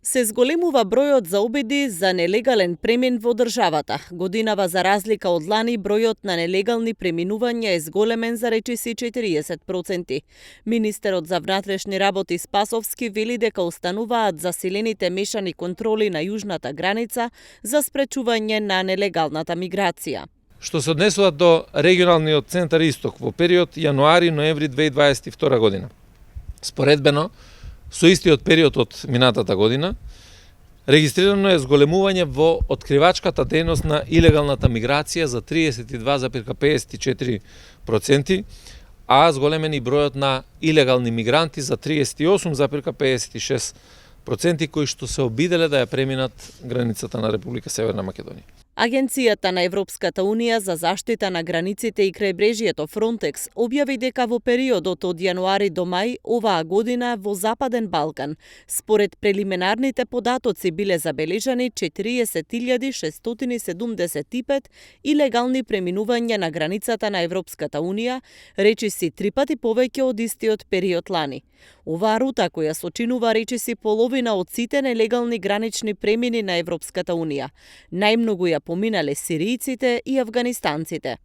Се зголемува бројот за обиди за нелегален премин во државата. Годинава за разлика од лани бројот на нелегални преминувања е зголемен за речиси 40%. Министерот за внатрешни работи Спасовски вели дека остануваат засилените мешани контроли на јужната граница за спречување на нелегалната миграција. Што се однесува до регионалниот центар Исток во период јануари-ноември 2022 година. Споредбено со истиот период од минатата година, регистрирано е зголемување во откривачката дејност на илегалната миграција за 32,54%, а зголемен и бројот на илегални мигранти за 38,56%, кои што се обиделе да ја преминат границата на Република Северна Македонија. Агенцијата на Европската Унија за заштита на границите и крајбрежјето Фронтекс објави дека во периодот од јануари до мај оваа година во Западен Балкан, според прелиминарните податоци биле забележани 40.675 илегални преминувања на границата на Европската Унија, речиси 3 пати повеќе од истиот период лани. Оваа рута, која сочинува речиси половина од сите нелегални гранични премини на Европската Унија, најмногу ја поминале сиријците и афганистанците.